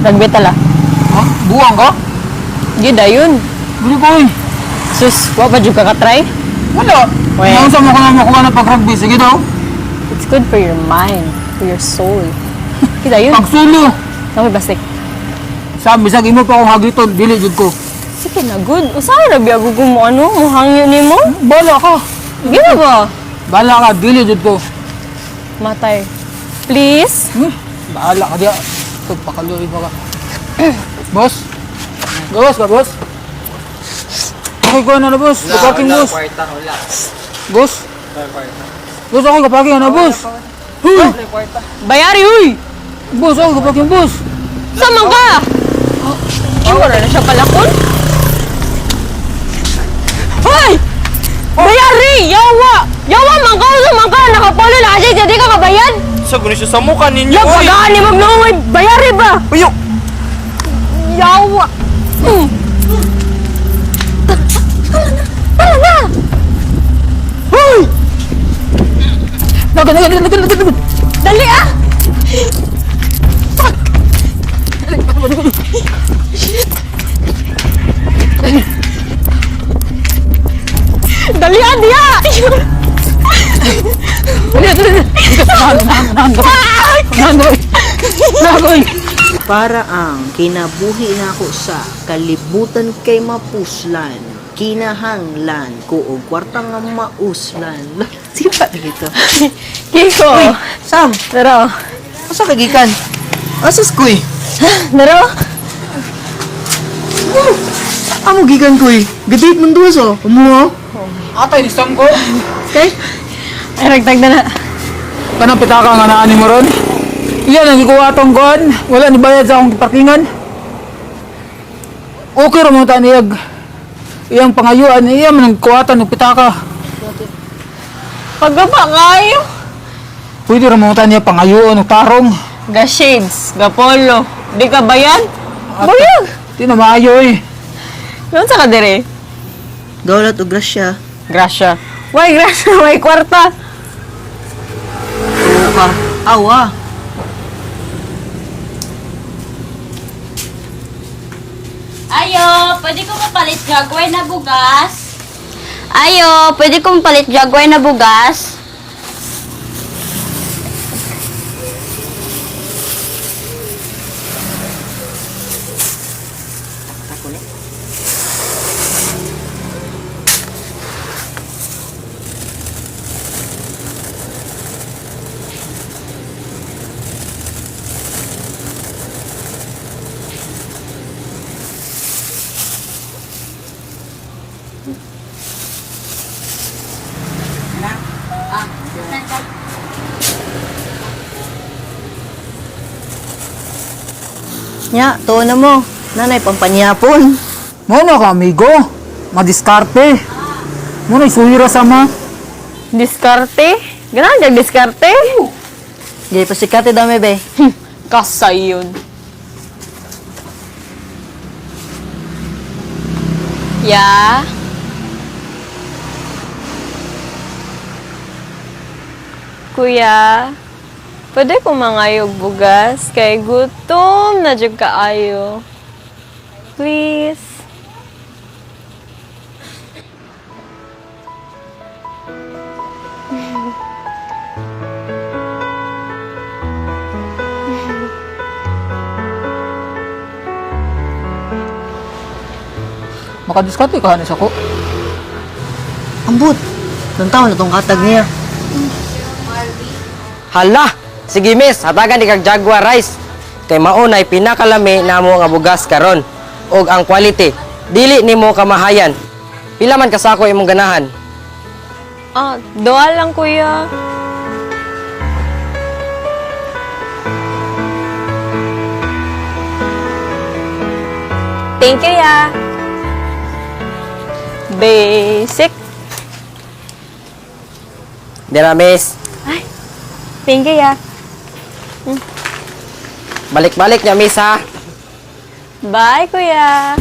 Rugby tala. Ha? Buwang ka? Gid ayun. Dili ko eh. Sus, wa pa jud ka ka-try? Wala. Weh. Ano sa mo ka na makuha ng pag-rugby? Sige daw. It's good for your mind, for your soul. Gid ayun. Pagsulo. Kami basik. Sa bisag imo pa akong hagiton, dili jud ko. Sige na, good. Usahay ra biya ko mo ano, mo hangyo nimo. Bala ka. Gina ba? Bala ka, dili jud ko. Matay. Please. Bahala ka diya. Ito, pakaluoy pa ka. Boss? Gawas ka, boss? Okay ko na na, boss. Kaparking, boss. Kwarta, wala. Boss? Kwarta. Boss, ako kaparking na, boss. Huy! Kwarta. Bayari uy. Boss, ako kaparking, boss. Sa man ka? Imo ra na siya palakon. Hoy! Bayari! Yawa! Yawa man ka! Usa man ka! Nakapolo na kasi di ka kabayad! Sa gusto siya sa mukha ninyo. Ya, pagaan ni Magnoy! Bayari ba? Uyo! Yawa! Tara na! Huy! Nagan, nagan, nagan, nagan, nagan. Dali ah! Dali ah, diya! Dali, dali, dali. Dito, unahan, unahan, unahan, unahan. Unahan, unahan. Unahan, uy. Para ang kinabuhi nako sa kalibutan kay mapuslan, kinahanglan ko og kwarta nga mauslan. Sige pa dito. Kiko! Sam, Daro! asa ka gikan? Asas kuy? Daro! Amo gikan kuy. Gadate man duha so. Amo. Atay, ni Sam ko. Kay Ay, ragtag na na. Kanang pitaka nga naani mo ron. Iyan ang gikuha tong kuan. Wala ni bayad sa akong parkingan. Okay ra mo ta niyag. Iyang pangayuan, iya man ang kuwatan og pitaka. Pagkapa kayo! Pwede ra mo ta niya pangayuan og tarong. Ga shades, ga polo. Di ka bayad? Bayad! Di na maayo eh. Noon sa ka dire? Gawlat og grasya. Grasya. Why grasya? Why kwarta? Oo ka. Awa. Ayo, pwede ko mapalit Jaguar na bugas? Ayo, pwede ko mapalit Jaguar na bugas? Nya, tuo na mo. Nanay pampanyapon. Mo na ka amigo. Madiskarte. Mo na isuhira sa ma. Diskarte? Ganahan kag diskarte? Gay pasikate dami be. Kasay yun. Ya. Kuya, pwede ko mangayog bugas kay gutom na jud kaayo. Please. Makadiskarte ka hanis ako. Ambot. Lantaw na tong katag niya. Hala! Sige miss, hatagan ni kag Jaguar rice. Kay maunay pinakalami namo nga bugas karon ug ang quality dili nimo kamahayan. Pila man kasako imong ganahan? Ah, duha lang kuya. Thank you, ya. Basic. Dira miss. Thank you, ya. Balik-balik niya miss ha. Bye, kuya.